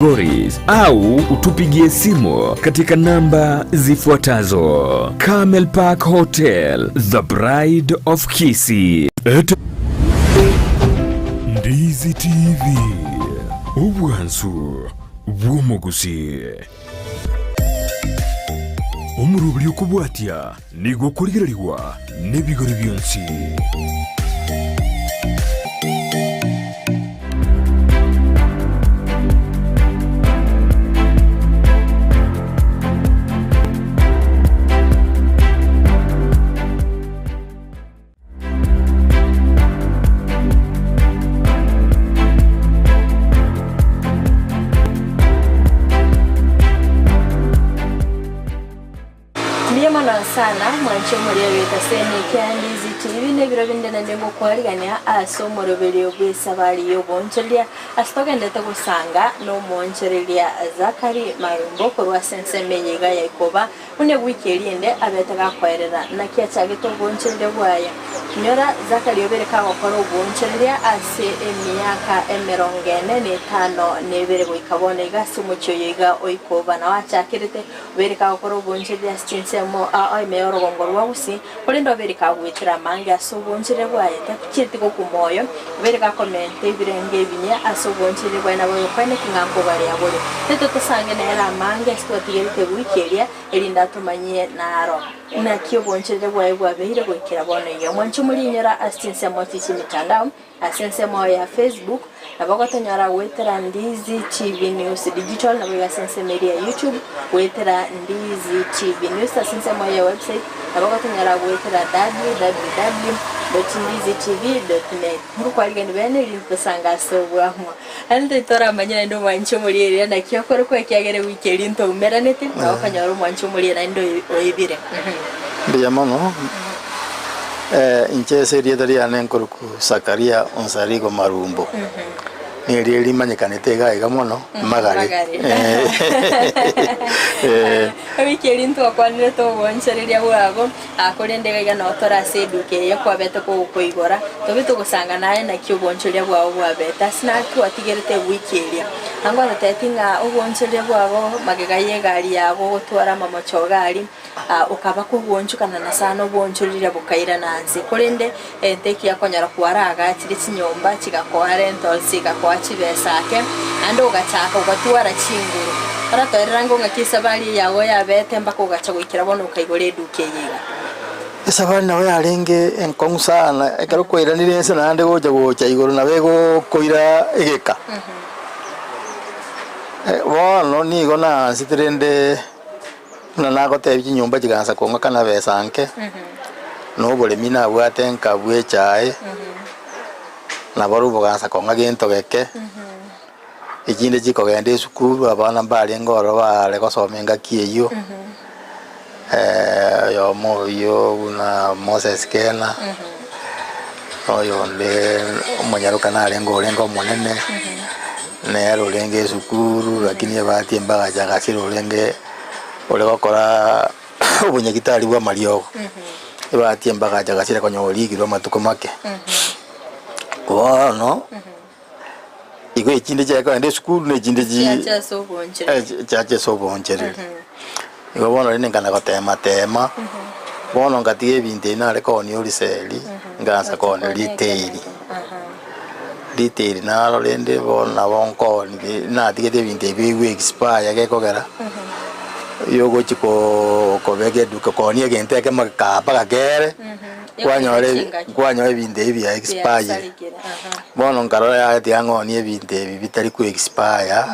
Boris au utupigie simu katika namba zifuatazo: Camel Park Hotel, The Bride of Kisii. Et Ndizi TV, obwansu bw'omogusi. Omoroberi okobwatia nigo okorigererigwa nebigori bionsi. Mbuya mono sana mwanche omoria oyoeta semi ekia Ndizi TV na ebiro binde naende ngokwarigania ase omoroberio bw'esabari y'oboonchoreria ase togendete gosanga nomoonchoreria Zachary Marumbo korwa ase ensemo eye iga ya Ikoba Buna ewiki eria ende abete gakoerera, naki achagete oboonchoreria bwaye. Inyora, Zakaria obeire kagokora oboonchoreria ase emiaka emerongo ene na etano na ebere goika bono iga ase omochie oyo iga oikoba nao achakerete, obeire kagokora oboonchoreria ase chinsemo ao ime y'orogongo rwa Gusii, korende obeire kagoetera amange ase oboonchoreria bwaye, tachieti gokwa moyo, obeire gakomenta ebirengo ebinyia ase oboonchoreria bwaye nabo oyokoeneki ng'a nkobarea bore. Intwe tosange nere amange ase twatigerete ewiki eria, erinde atomanyie naro. Naki oboonchoreria bwaye bwabeire goikera bono iga. Mwanche moriinyora ase chinsemo echi chi'emitandao, ase ensemo ya Facebook, nabo ogotonyora goetera Ndizi TV News Digital, naboigo ase ensemo eria ya YouTube, goetera Ndizi TV News, ase ensemo ya website, nabo ogotonyora goetera www dot ndizi tv dot net. Ngokwarigani bene erinde tosange ase obwamo. Naende toramanye naende omwanchi omoria eria naki okorokwa ekiagera ewiki eria ntoumeraneti, nabo okonyora omwanchi omoria naende oebire. Mbuya mono, inche ase erieta riane nkorokwa Zakaria Onsarigo Marumbo, nerio rimanyekanete iga iga mono, Magare. Magare. Ewiki eria ntwakwanire togoonchoreria bwabo, korende iga iga noo tore ase eduka eye kwabete kogokoigora, tobe togosanga naye naki oboonchoreria bwabo bwabete. Ase naro twatigerete ewiki eria. Ango agotebi ng'a oboonchoreria bwabo magega y'egari yago ogotwara amamocho iga aria, okaba kogoonchokana na sana oboonchoreria bokairana nse. Korende Egento ekiya konyora kwaraagachire chinyomba chigakoa rentals chigakoa chibesa ake, naende ogachaka ogatwara chinguru. Oratoerera ango ng'aki esabari eye yago yabete mpaka ogacha goikera bono okaigora eduka eye iga. Esabari nabo yarenge enkong'u sana, ekero kwairanire ense naende gocha gocha igoro nabo egokoira egeka. Bono nigo naansete rende Buna nagotebia chinyomba chigansa kong'aka na besa nke, na oboremi nabwate nka bw'echae, nabarobwo bogansa kong'a gento geke, echinde chikogenda esukuru abana mbarenge ororo bare gosoma engaki eyio, oyomo oyio buna Moses Kena, na oyonde omonyaroka narenge orenge omonene. Nere orenge esukuru lakini ebahati embe agacha agasira orenge ore gokora obonyagitari bwa amariogo. Ebahati embe agacha agasira konya origirwe amatuko make. Bono, igo echinde chiaye kogenda esukuru na echinde chi Chiacha ase oboonchereri. eh, chiacha ase oboonchereri. Igo bono rende nkana gotema tema, bono ngatiga ebinto ebi nare koonia oriseri, ngansa koonia riteiri. Riteiri naro rende bono nabo nkooni natigete ebinto ebi bigwe expire gekogera, yogochi koo kobeka eduka koonia egento ekemo kaa mpaka kere, kwanyora ebi kwanyora ebinto ebi bia expire. Bono nkarora yaya tiga ng'onie ebinto ebi bitari ko expire.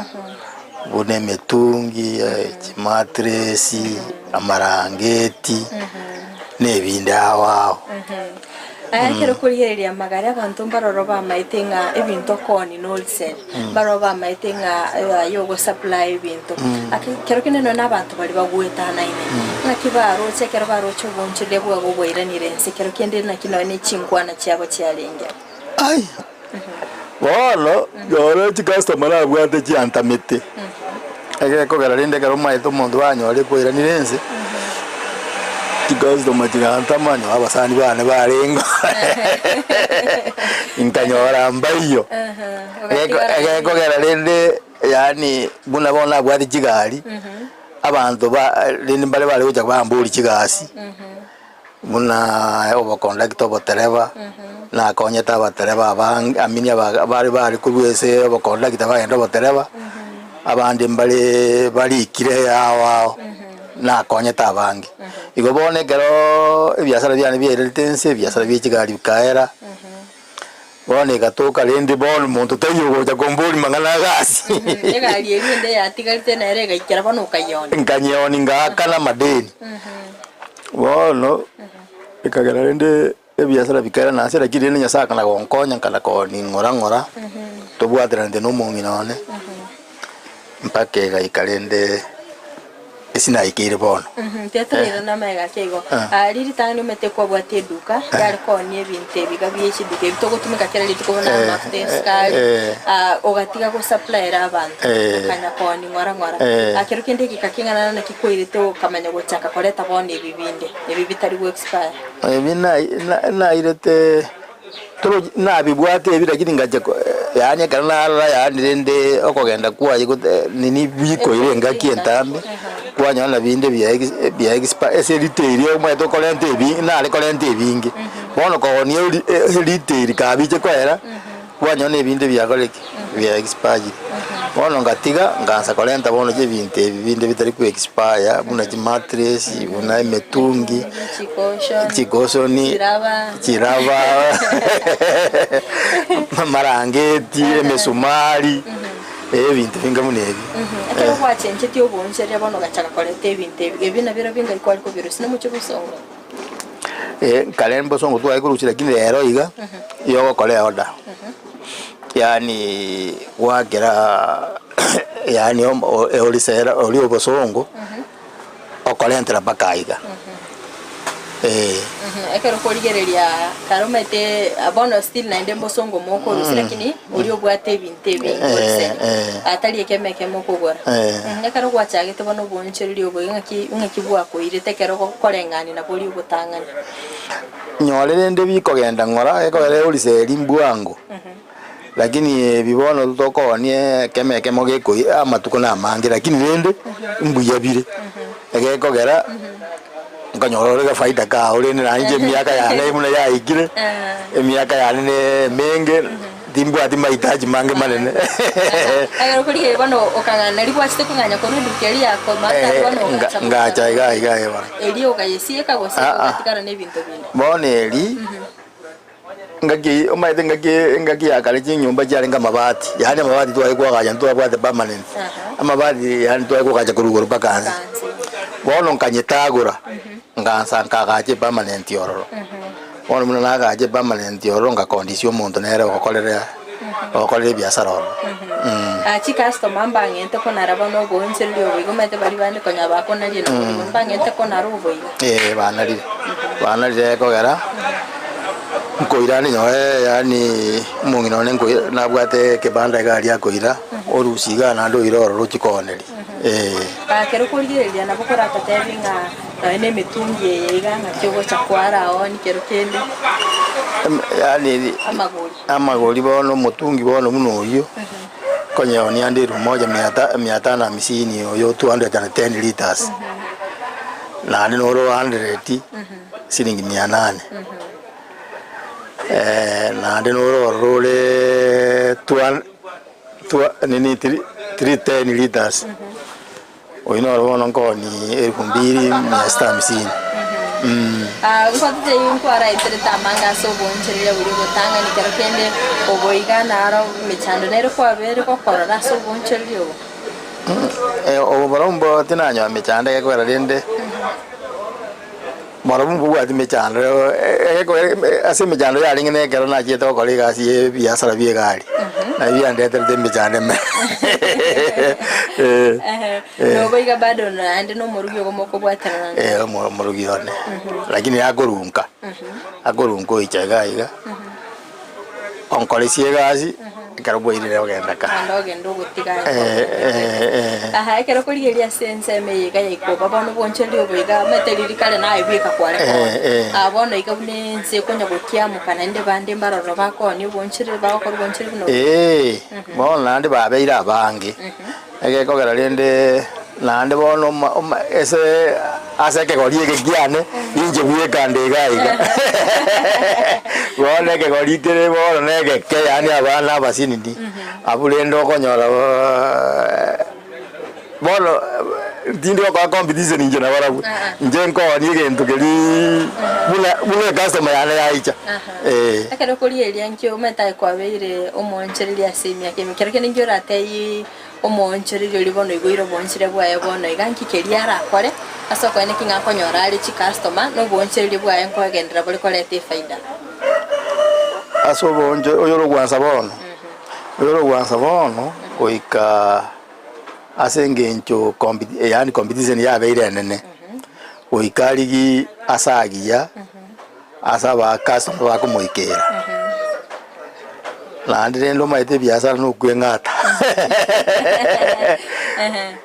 Buna emetungi, chimatresi, amarangeti, na ebinde ao ao. Aya ekero okorigereria amagare abanto mbaroro bamaete ng'a ebinto okoonia na wholesale, mbaroro bamaete ng'a aye ogosupply ebinto. Ake kero kende nonya na abanto baria bagoetanaine, ng'aki baroche ekero baroche oboonchoreria bwago bwairanire inse, kero kende naki nonya na chinkwana chiabo chiarenge. Ai, bono noro chicustomer nabwate chiantamete, egekogera rende ekero omaete omonto banyore kwairanire ense, chicustomer chigantama nyowe abasani bane barenge oo, nkanyora mbaiyo. Egeko egekogera rende. Yaani buna bono nabwate chigari, abanto ba rende mbare bare gocha bamboria chigasi, buna obokondakta obotereba, nakonyete abatereba abange I mean aba bare bare korwa ase obokondakta bagenda obotereba, abande mbare barikire ao ao, nakonyete abange. Igo bono ekerooo ebiasara biane biairerete inse, ebiasara bia chigari bikaera. Bono egatoka rende bono monto taiyo ogocha komboria mang'ana agasi. Egari eria ende yatigarete nere egaikera bono okayeonia. Nkanyeonia ngaakana amadeni. Bono ekagera rende ebiasara bikaera nase lakini rende Nyasaye akana gonkonya nkana koonia ng'ora ng'ora, tobwateranete na omong'ina one, mpaka egaika rende. Ase naikeire bono. Tiga torairane amaiga ake igo. Ah, riria ritang'ani omanyete kwabwate eduka, yare koonia ebinto ebi iga bie chiduka ebi togotumeka kera rituko buna Eh, amafuta, esukari, eh. ah, ogatiga gosupplyera abanto, Eh. okanya koonia ng'ora ng'ora. Eh. Ah, kero kende egeka king'ana naki kwairete okamanya gochaka koreta bono ebi binde, ebi bitari go expire. Ebi nai- na- nairete toro nabibwate ebi lakini ngacha ko yaani ekero narora yaani rende okogenda kwaye gote nini bikoira engaki entambe, kwanyora na binde bia ex bia expire ase retail omanyete okorenta ebi nare korenta ebinge. Bono koonia ori retail kabiche koera, kwanyora na ebinde biakorire ki? Bia expire. Bono ngatiga nkaansa korenta bono ebinto ebi binde bitari ko expire buna chimattress, buna emetungi, chikosoni, chiraba, amarangeti, emesumari, ebinto binga buna ebi. Ekero gwachenchetie oboonchoreria bono ogachaka koreta ebinto ebi, ebi nabio binga kware kobirusia nomochie bosongo? Kare mbosongo tware korusia lakini rero iga, igo ogokora eorder. Yaani gwakera yaani orisera oria obosongo, okorentera mpaka aiga eh. Ekero okorigereria kare omanyete bono still naende mbosongo mokorusia lakini oria obwate ebinto ebinge oriseri atari ekemo ekemo okogora. Ekero gwachagete bono obonchoreria obo ng'aki ng'aki bwakoirete ekero okoreng'ania na boria obotang'ani? Nyore rende bikogenda ng'ora ekogera oriseri mbwango, lakini ebi bono tokoonia ekemo ekemo gekoi amatuko na amange lakini rende mbuya bire, egekogera nkonyora ore efaida kao rende naye inche emiaka yane buna yaikire, emiaka yane na emenge. Timbwati mahitaji mange manene. Ekero okorigereria bono okang'ana nari gwachete kong'anya korwa eduka eria ya komata Eh, bono ogacha ngacha iga iga iga bono. Eria okayesieka gose Ah, ah. ogatigara na ebinto binde. Bono eri ngaki omanyete ngaki engaki ya kare chinyomba chiarenge amabati, yaani amabati tware koagacha ntwabwate permanent. Aha. Amabati yaani tware koagacha korwa igoro mpaka nse. Mpaka nse. Bono nkanyetagora, ngansa nkagacha epermanent ororo. Bono buna nagache permanent ororo ngakondisia omonto nere ogokorera ogokorera ebiasara ororo. Ah, chicustomer mbang'ente konara bono oboonchoreria oboigo omanyete baria bande konya bakonaria na boigo mbang'ente konara oboigo. Ee banarire, banarire ekogera nkoira ninyore yaani omong'ina one nkoira nabwate ekebanda iga aria akoira, orusia igaa naende oire ororo ochie kooneria eh. Ah, ekero okorigereria nabo koratotebi ng'a Nonya nemetungi eye iga ng'aki ogocha kwara aoni kero kende. Yaani Amagori. amagori bono omotungi bono buna oyio, nkonyeonia ande elfu moja mia ta mia tano hamsini oyo 210 litres. Naende noro 100 siringi mia nane. Naende noro ororo ore two two nini three 310 litres. Oyio noro bono nkoonie elfu mbili mia sita hamsini. Nkwatete eyio nkwaraeterete amange ase oboonchoreria boria obotang'ani, kero kende oboiga naro emechando nere kwabeire gokorora ase oboonchoreria obo. Obo barabwo mbo tinanyora mechando egekogera rende barabwo mbobwati mechando ase emechando yarenge na ekero nachiete gokora egasi ya ebiasara bia egari, nabio biandeterete emechando ime. Nobo iga bado naende na omorugi ogo mokobwaterana naye. Eh, omorugi one, lakini akorunka, akorunka oicha iga iga, onkoresie egasi. Ekero bwairire ogenda ka. Naende ogende ogotiga aye Eh, eh, eh. Aha, ekero okorigereria ase ensemo eye iga ya ikoba, bono bwonchoreria obo iga, omanyete riria kare naye bweka kware Eh, koonia. eh. Ah, bono iga buna ense ekonya gokiamoka naende bande mbaroro bakoonia obwonchoreri bagokora obwonchoreri buna obo. Ee, bono naende babeire abange, egekogera rende naende bono oma oma ase ase ekegori eke kiane, inche bweka nde iga iga. Bono ekegori kere bono na egeke yaani abana abasinini, abwo rende okonyora bono tindi gokora competition inche nabarabwo, inche nkoonia egento keriiii buna buna ecustomer yane yaicha eh. Ekero okorigereria nkio omanyete aye kwabeire omoonchoreria ase emiaka ime, kero kende nkio oratebie Omoonchoreria oria bono oigoire oboonchoreria bwaye bono iga, nki keria arakore ase okoene ki ng'a akonyora are chicustomer, na oboonchoreria bwaye nkogenderera bore koreta efaida? Ase obooncho oyore ogwansa bono, oyore ogwansa bono goika ase engencho compet yaani competition yabeire enene, goika arigie ase agiya. Ase abacustomer bakomoikera. Naende rende omanyete ebiasara na okweng'ata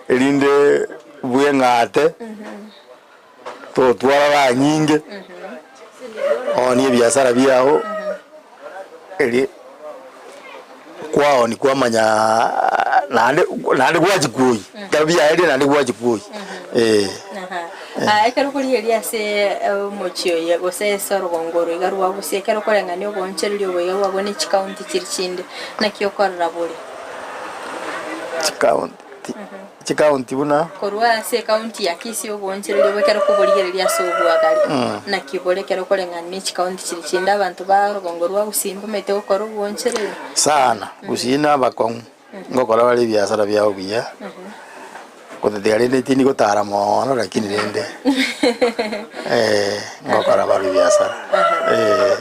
erinde bweng'ate totwara raha nyinge oonie ebiasara biago eri kwaoni kwamanya naende naende gwachia kwoyia ekero biaerire naende gwachia kwoyia eh. Aha. Ekero okorigereria ase omochie oye gose ase orogongo oro iga rwa Gusii, ekero okoreng'ania oboonchoreria obo iga bwabo ne chikaunti chiria chinde, naki okorora bore? Chikaunti chikaunti buna? Korwa ase ekaunti ya Kisii oboonchoreria obo ekero okoborigereria ase obwagare, naki bore ekero okoreng'ania ne chikaunti chiria chinde abanto ba orogongo rwa Gusii mbamaete gokora oboonchoreria? Sana, Gusii na abakong'u. Ngokora bare ebiasara biabo buya, gotatiga rende tindi gotara moono lakini rende ngokora bare ebiasara eh.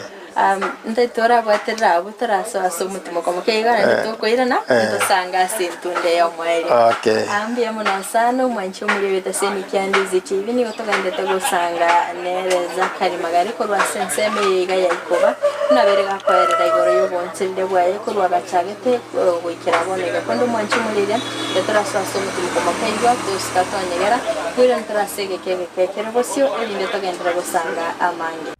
Ntaete torabwaterere abwo torasoa ase omotimoko moke iga naende tokoirana ntosange ase entunda y'omoerio. Okay. Mbuya mono sana omwanchi omoria oito ase Emikia Ndizi TV nigo togenderete gosanga nere Zachary Magari korwa ase ensemo eye iga ya Ikoba buna bere gakoerera igoro y'oboonchoreria bwaye korwa agachagete Goikera bono iga, konde omwanche omorere, ntorasoa ase omotimoko moke igwa, tosika twanyegera, boira ntorase egeka egeke ekere bosio, erinde togenderere gosanga amange.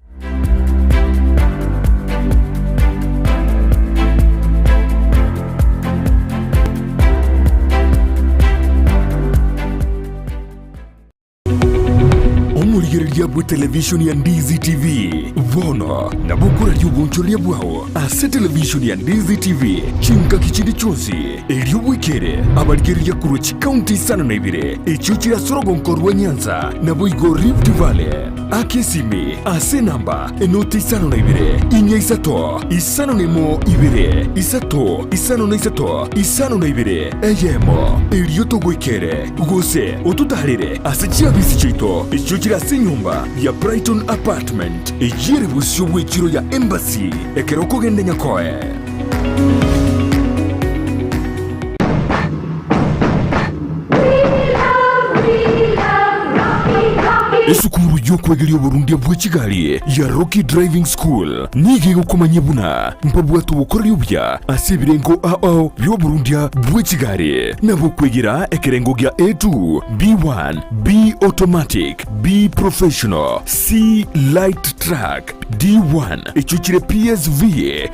Omorigereria bwe televishoni ya Ndizi TV bono nabo okoraria obonchoreria bwao ase televishoni ya Ndizi TV chingaki chinde chionsi, erio bwekere abarigereria korwa chikaunti isano na ibere echio chire ase orogonko rwa Nyanza naboigo Rift Valley. Aka esimi ase enamba enoti isano na ibere, inya isato, isano na emo ibere, isato, isano na isato, isano na ibere, eyemo, erio togoikere, gose ototaarere ase chiabisi chiaito echio chire ase enyomba ya Brighton Apartment, eyio ere bosio bw'echiro ya Embassy, ekero okogenda Nyakoe. Esukuru y'okwegeria oborundia bwe chigari ya Rocky Driving School nigo egokomanyia buna mbabwate obokoreri obuya ase ebirengo ao bi'oborundia bwe chigari na bokwegera ekerengo gia A2, B1, B Automatic, B Professional, C Light Truck, D1 echio chire PSV,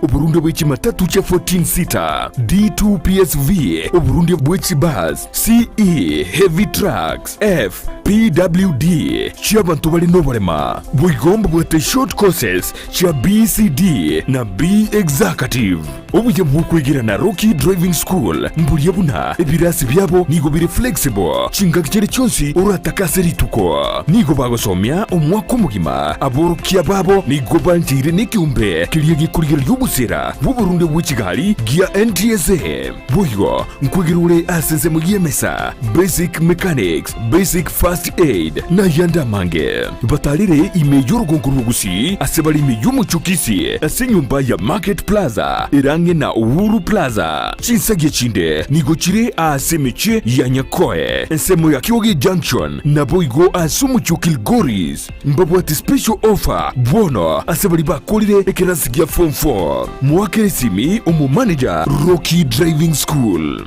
oborundia bwe chimatatu chia 14 seater, D2 PSV, oborundia bwe chibus, CE, heavy trucks, F, PWD, chi'abanto bare noborema. Boigo mbabwate short courses chia BCD na B Executive. Obuya bw'okwegera na Rocky Driving School mburia buna ebirasi biabo nigo bire flexible chingaki chire chionsi oratake ase rituko. Nigo bagosomia omwaka omogima, aborokia babo nigo bancheire nekeombe keria gekorigereria obosera bw'oborundia bwe chigari gia NTSA. Boigo nkwegera ore ase ensemo y'emesa, basic mechanics, basic first aid, na ayande amange. amange. Batarire ime y'orogongo rwa Gusii ase bare ime y'omochie o Kisii ase enyomba ya Market Plaza ere ang'e na Uhuru Plaza. Chinsagia chinde nigo chire aase emechie ya Nyakoe, ensemo ya Kioge Junction, naboigo ase omochie o Kilgoris. Mbabwate special offer bono ase baria bakorire ekerasi gia form 4. Moakere esimi omomanager Rocky Driving School.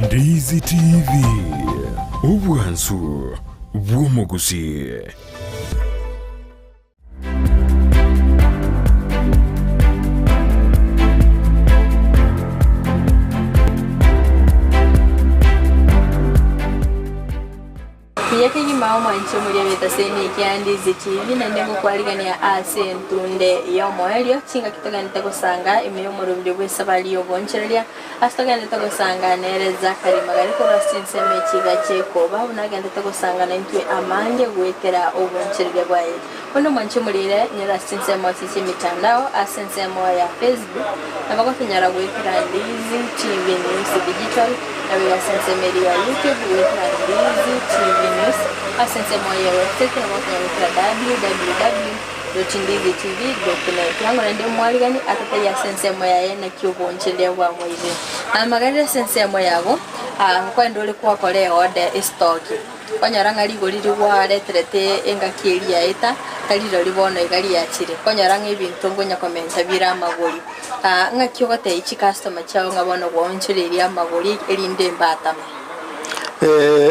Ndizi TV, obwansu bw'omogusii. Buya kegima omwanche omoria bw'etaseni ekia Ndizi TV naende ngokwarigania ase entunde y'omoerio chingaki togenderete gosanga ime y'omoroberio bw'esabari y'oboonchoreria ase togenderete gosanga nere Zachary Magari korwa ase chinsemo echi iga chi'ekoba buna agenderete gosanga naintwe amange goetera oboonchoreria bwaye. Onde omwanche omorire nyora ase chinsemo echi chi'emitandao ase ensemo ya Facebook nabo gotonyora goetera Ndizi TV News Digital Naboigo ase ensemo eria ya YouTube goetera Ndizi TV News, ase ensemo ya website nabo okonyara goetera www.ndizitv.net. Yango naende omwarigani atatari ase ensemo yaye naki obonchereria bwamoirire. Amagarire ase ensemo yabo, ah, nkwenda ore gwakora eorder estoki. Kwanyora ng'a rigori rigwareterete engaki eria yaeta, tari rirorio bono iga riachire. Kwanyora ng'a ebinto nkonya komenta bire amagori. Ah, ng'aki ogotebia chicustomer chiao ng'a bono gwaonchoreirie amagori erinde mbatame?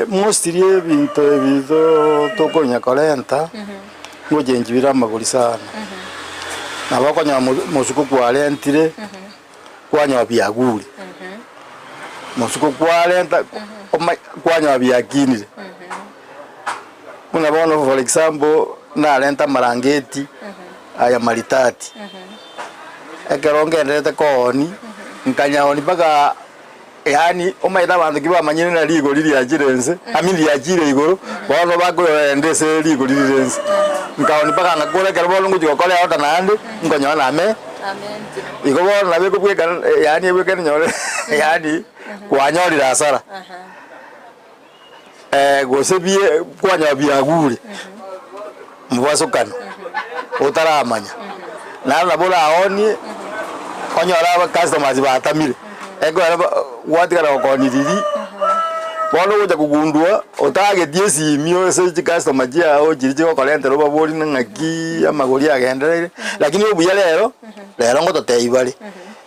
Mostly ebinto ebi tokonya korenta, ngochengi bire amagori sana. Nabo okonyora mosuko kwarentire, kwanyora biagure, mosuko kwarenta kwanyora biakinire. Buna bono for example, narenta amarangeti aya maritati, ekero ngenderete koonia, nkanyaonia mpaka yaani omanyete abanto ki bamanyire ng'a rigori riachire inse, I mean riachire igoro, bono bakoenda ase rigori rire inse. Nkaonia mpaka ngakora ekero bono ngochia gokora eorder naende, nkonyora name igo bono nabo ekobwekana yaani ebwekane nyore yaani kwanyorire hasara. Gose bie kwanyora biagure mobasokano otaramanya, naende nabo oraonie onyore abacustomers batamire, ekero ba gwatigara gokonia riria, bono ogocha kogundua otagetie esimi ase chicustomer chiago chiria chigokorentera obaborie ng'a ng'aki amagori agendereire, lakini obuya rero, rero ngototebia bare.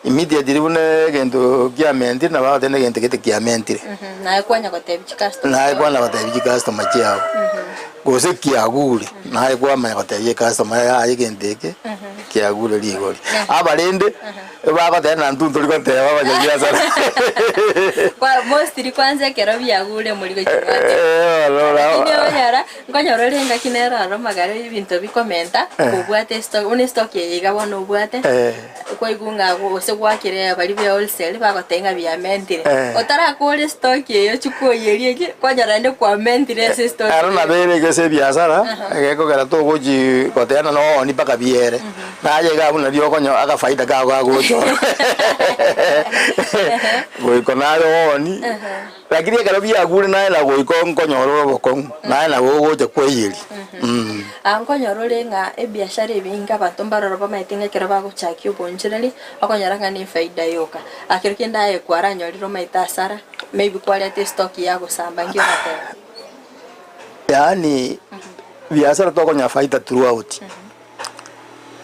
Immediately buna egento kiamentire nabo agoteba negento gete kiamentire. Naye kwanya gotebia chicustomer Naye chiao. kwana gotebia chicustomer chiao. Gose kiagure, naye kwamanya gotebia ecustomer yaya egento eke kiagure rigori. Aba rende, ebagoteba na intwe ntori goteba abanyabiasara. Kwa mostly kwanza ekero biagure mori gochia gwateba. Eh, bono Lakini onyora, Nkonyora ore engaki nere aro amagare ebinto bikomenta, kobwate estock, buna estock eye iga bono obwate, kwaigwa ng'a gose gwakire baria be wholesale bagotebia ng'a biamentire. Otarakora estock eye ochie koyeria eki, kwanyora naende kwamentire ase estock Ero eye. nabo ere iga ase ebiasara, egekogera togochi goteba ng'a nooni mpaka biere. Naye iga abwo nario okonyora agafaida kago gagocha ororo. Goika naye ooni. Lakini ekero biagure naye nagoika nkonyora ore obokong'u, naye nabo ogocha kwaiyeria. Mm. Aa nkonyora ore ng'a ebiashara ebinge abanto mbaroro bamaete ng'a ekero bagochakia obonchereri, okonyora ng'a ne efaida yoka. Aa kero kende aye kwaranyorire omaete asara, maybe kwareta estock yagosamba nki oratebe? Yaani biasara tokonyora faida throughout,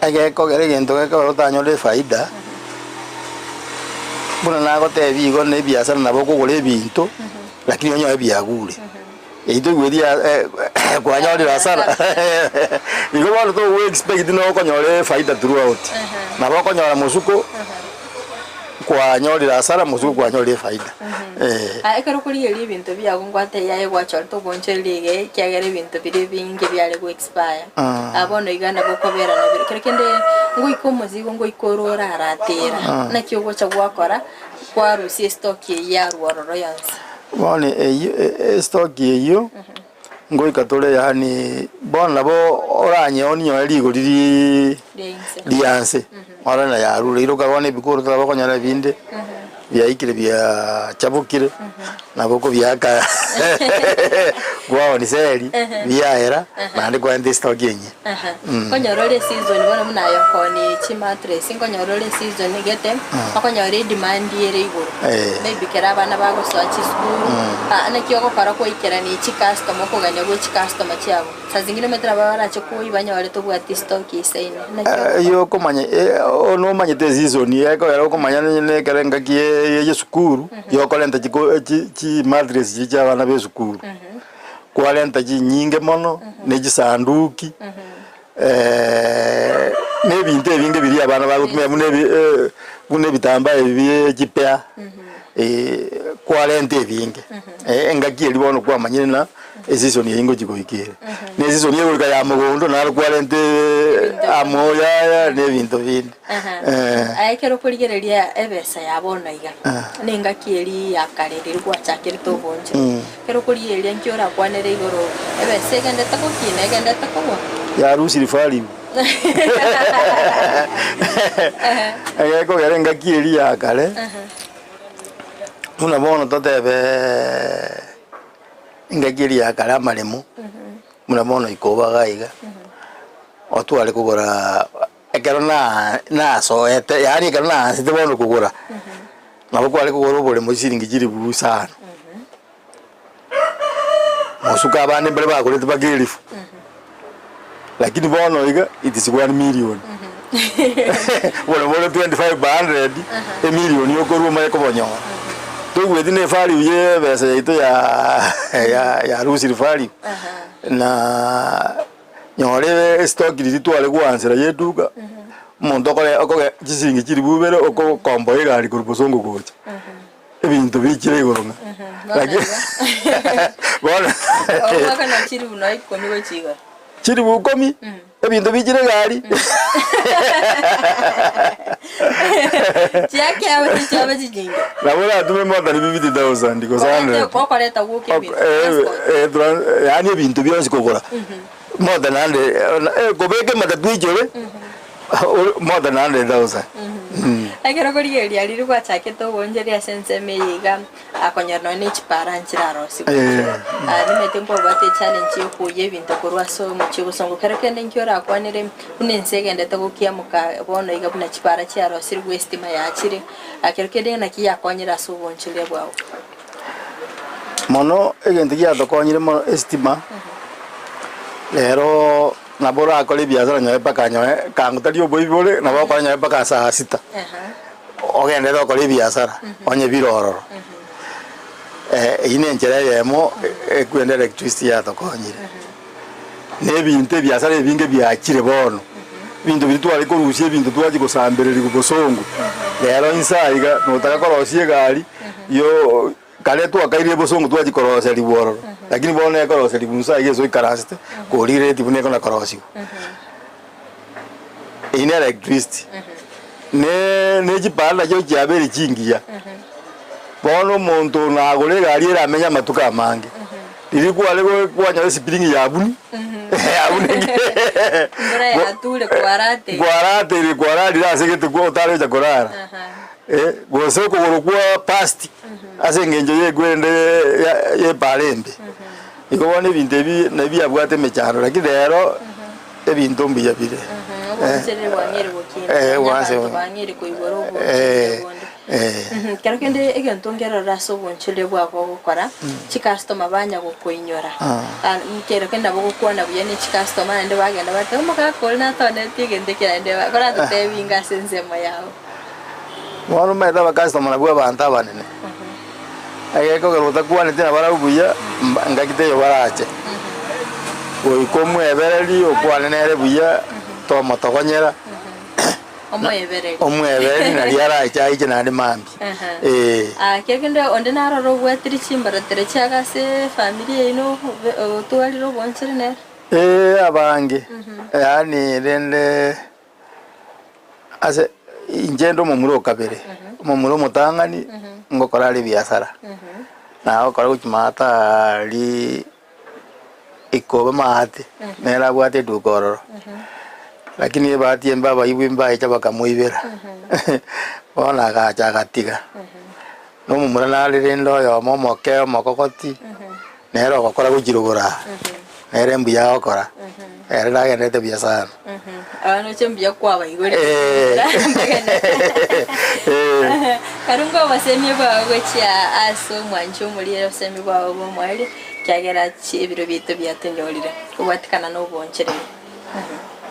Egekogera egento gekogera otanyore efaida, buna nagotebia igo na ebiasara nabo okogora ebinto, lakini onyore biagure. Eyio toigweti ya kwanyorire hasara igo bono togo expect na okonyora efaida throughout. Nabo okonyora mosuko kwanyorire hasara mosuko kwanyorire efaida eh. Aya ekero okorigereria ebinto biago ngwatebia aye gwachorete oboonchoreria iga ekiagera ebinto biria ebinge biare go expire. Aa bono iga nabo okobera nabio kero kende ngoika omozigo ngoika ore oraratera naki ogocha gwakora kwarusia estock eyio yarwa ororo yonsi. Bono eyio estock eyio ngoika tore yaani bono nabo oranyeonie nonye rigori Ria inse. ria nse orore na yarure iroka bono ebikoroto nabo okonyora ebinde. biaikire biachabokire, nabo okobiaka kwaoni seri, biaera, naende kwarenta estock enyia. Nkonyora ore eseason bono buna aye okooni chimattress, nkonyora ore eseason gete, okonyora edemand ere igoro. Maybe kera abana bagosoa chisukuru, naki ogokora kwaikerania chicustomer okogania gwe chicustomer chiabo. Saa zingine omanyete nabo barache koyia banyore tobwati stock isaine. Naki ogokora? Eyio okomanya nomanyete eseason ekogera okomanya na ekero engaki ye esukuru, yokorenta chiko chi chimattress chiria chia abana ba esukuru. Kwarenta chinyinge mono, ne chisanduki, na ebinto ebinge biria abana bagotumia buna ebi buna ebitambaa ebi bie chipea, kwarenta ebinge. Engaki eria bono kwamanyire ng'a eseason eyio ngochia goika ere. Na eseason egoika ya mogondo naro kwarenta amoyo aya na ebinto binde. Aye ekero okorigereria ebesa ya bono iga, na engaki eria ya kare riria gwachakerete obonchwa, ekero okorigereria nki orakwanere igoro ebesa egendete gokina egendete kogwa? Yarusiri value. Egekogera engaki eria ya kare, buna bono totebe engaki eria ya kare amaremo, buna bono ikoba iga iga, otware kogora Ekero nasoete, yaani ekero naansete bono kogora, nabo kware kogora oboremo chisiringi chilifu isano. Mosuko abande mbare bagorete mpaka elifu, lakini bono iga it is one million. Oboremo bore 25 by 100, emillion okorwa omanye kobonyora. Toigweti na evalue ya ebesa yaito ya ya loose value, na. Nyora estock riria tware goansera ya eduka, omonto okore okoge chisiringi chilifu ibere okokomboa egari korwa bosongo gocha, ebinto bichire igoro ng'a. Lakini bono Omwaka na chilifu nonya ikomi gochia igoro. Chilifu ikomi, ebinto bichire egari. Chiakeaba chichiaba chinyinge. Nabo oratume more than 50,000 gose 100. Gokoreta gwoka ebinto, transport. Yaani ebinto bionsi kogora more than 100 kobeka ematatu aichore more than 100,000. Ekero okorigereria riria gwachakete oboonchoria ase ensemo eye iga, akonyora nonya ne chipara nchirarosigwe. Nimanyete nkwabwate echallenge ya okoyia ebinto korwa ase omochie obosongo. Kero kende nki orakwanere buna ense egendete gokiamoka bono iga buna chipara chiarosirwe, estima yachire, kero kende naki yakonyire ase oboonchoria bwao? Mono egento giatokonyire mono estima, rero nabo orakore ebiasara nonye mpaka nonye kango tari oboibi bore, nabo okora nonye mpaka saa sita, ogenderere gokora ebiasara onye bire ororo. Eyio na enchera eyemo ekwenda electricity yatokonyire. Na ebinto ebiasara ebinge biachire bono, ebinto biria tware korusia ebinto twachia gosambererigwa bosongo, rero inse aiga notaka korosia egari yo kare twakairire bosongo twachia koroserigwa ororo, lakini bono ekoroserigwa inse aiga ase oikaransete korireti buna ekona korosigwa. Eyio ne electricity, ne ne chipara nachio chiabeire chingiya, bono omonto nagore egari eramenye amatuko amange. Riria kware kwanyora esipiringi yabuni Embura yature kwarateire. kwarateire kwararire ase egete kwa otare gocha korara gose okogoro kwa past ase eng'encho ya ekwende ya epara embe. Igo bono ebinto ebi nabio biabwate emechando lakini rero ebinto mbuya bire. Oboonchereri bwang'eire gokina, nonya abanto bang'eire koigora oboonchereri bonde. Kero kende egento nkerorire ase oboonchoreria bwabo ogokora, chicustomer banya gokoinyora. Kero kende nabo ogokwana buya ne chicustomer naende bagenda bateba omogaka oria natonetie egento eke naende koratotebi inga ase ensemo yao. Bono omanyete abacustomer nabwo abanto abanene, egekogera otakwaneti nabarabwo buya, mba ngaki teiyo barache. Goika omwebereri okwane nere buya, tomotogonyera. Omoebereri. Omoebereri nario arache aiche naende mambia. Aha. Ee. Ah, kero kende onde narore obwatire chimbaratero chiago ase efamiri yaino obe- otwarire obwanchani nere? Ee abange, yaani rende ase inche inde omomura o kabere, omomura omotang'ani ngokora are ebiasara, nagokora gochia maate aria ikoba maate, nere abwate eduka ororo, lakini ebahati embe abaibwi mbaecha bakamoibera, bono agacha agatiga. Na omomura nare rende oyomo omoke omokogoti, nere ogokora gochirogora aa, nere mbuya agokora, ere nagenderete buya sana. Abana oche mbuya kwabaigorete Eh. Eh. Karunga obosemia bwao gochia ase omwanchi omorire obosemia bwao bwa omoerio, ekiagera chi ebiro biaito biatonyorire kobwatikana na obonchereri.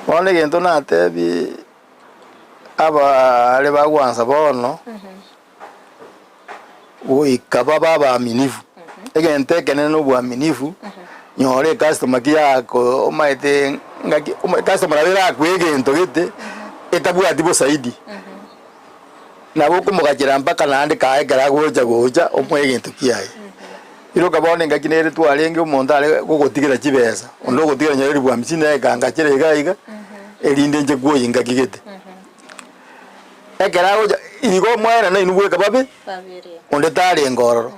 Bono egento natebi abaare bagwansa bono, goika babe abaaminifu. Egento ekenene na obwaminifu, nyora ecustomer ki yako omaete ngaki oma ecustomer nabo erakwe egento gete, etabwati bosaidi. Nabo okomogachera mpaka naende kaye ekero agocha gocha omoe egento kiaye. Iroka bono engaki nere twarenge omonto are gogotigera chibesa, onde ogotigera nonye elifu hamsini egekangachera iga iga, erinde inche kwoyia engaki gete. Ekero agocha, igo omwana nainwe bweka babe, Babere. onde tarenge ororo.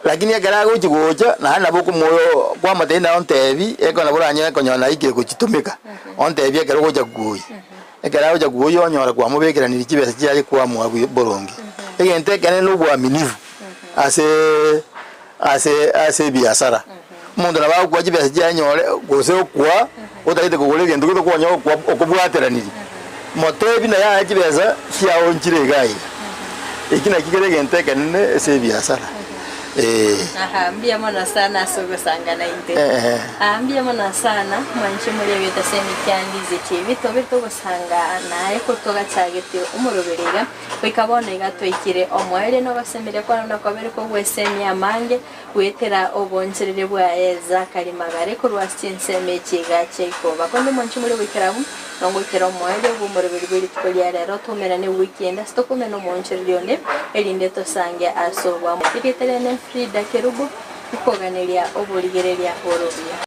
Lakini ekero agochi gocha, naende nabo okomoyo kwamotebia naye ontebi, ekero nabo oranyore konyora naikire gochitumeka, ontebi ekero ogocha kwoyia. Ekero agocha kwoyia onyora kwamobekeranirie chibesa chiaye kwamoa buya boronge. Egento ekenene na obwaminifu ase ase ase ebiasara. Omonto nabo agokoa chibesa chiaye nyore gose okoa otagete kogora egento gete okonyora okoa okobwateranirie. Motebi naye aye chibesa chiago nchire iga iga. Eki nakio kere egento ekenene ase ebiasara eh. Aha, mbuya mono sana ase ogosanga naintwe. Eeh. Aa, mbuya mono sana mwanche moria oyoete ase emikia Ndizi TV, tobe togosanga naye kotogachagete omoroberi iga, goika bono iga twaikire omoerio na ogosemeria kwane nokobere kogwesemia amange, Goetera obonchereri bwaye Zakari Magare korwa ase chinsemo echi iga chiaikoba. Konde omonche moria goikera abwo, nongoikera omoerio bw'omoroberi bwe rituko ria rero, toumerane ewiki ende ase tokoumera omoonchereri onde, erinde tosange ase oboamo. Erieta riane Frida Kerubo, nkoganeria oborigereria bore obuya.